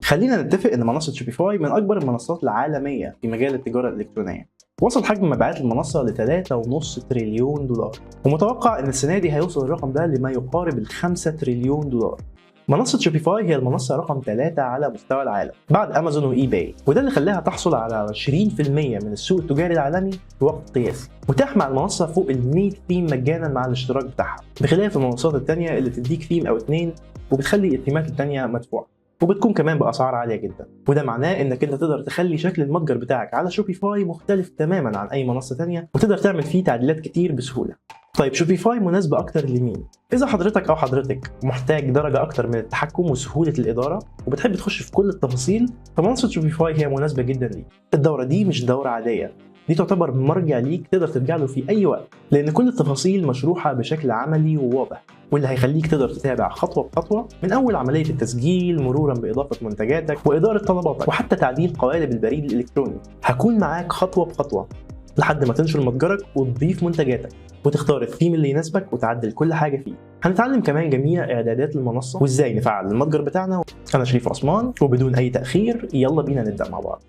خلينا نتفق ان منصة Shopify من اكبر المنصات العالمية في مجال التجارة الالكترونية. وصل حجم مبيعات المنصة ل 3.5 تريليون دولار، ومتوقع ان السنة دي هيوصل الرقم ده لما يقارب ال 5 تريليون دولار. منصة Shopify هي المنصة رقم 3 على مستوى العالم بعد أمازون و eBay، وده اللي خلاها تحصل على 20% من السوق التجاري العالمي في وقت قياسي. متاح مع المنصة فوق ال 100 ثيم مجانا مع الاشتراك بتاعها، بخلاف المنصات التانية اللي بتديك ثيم أو اتنين وبتخلي الثيمات التانية مدفوعة، وبتكون كمان بأسعار عالية جدا. وده معناه إنك أنت تقدر تخلي شكل المتجر بتاعك على Shopify مختلف تماما عن أي منصة تانية، وتقدر تعمل فيه تعديلات كتير بسهولة. طيب Shopify مناسبة أكتر لمين؟ إذا حضرتك أو حضرتك محتاج درجة أكتر من التحكم وسهولة الإدارة وبتحب تخش في كل التفاصيل، فمنصة Shopify هي مناسبة جدا ليك. الدورة دي مش دورة عادية، دي تعتبر مرجع ليك تقدر ترجع له في أي وقت، لأن كل التفاصيل مشروحة بشكل عملي وواضح، واللي هيخليك تقدر تتابع خطوة بخطوة من أول عملية التسجيل مرورا بإضافة منتجاتك وإدارة طلباتك وحتى تعديل قوالب البريد الإلكتروني. هكون معاك خطوة بخطوة لحد ما تنشر متجرك وتضيف منتجاتك وتختار الثيم اللي يناسبك وتعدل كل حاجة فيه. هنتعلم كمان جميع إعدادات المنصة وإزاي نفعل المتجر بتاعنا. أنا شريف عثمان، وبدون أي تأخير يلا بينا نبدأ مع بعض.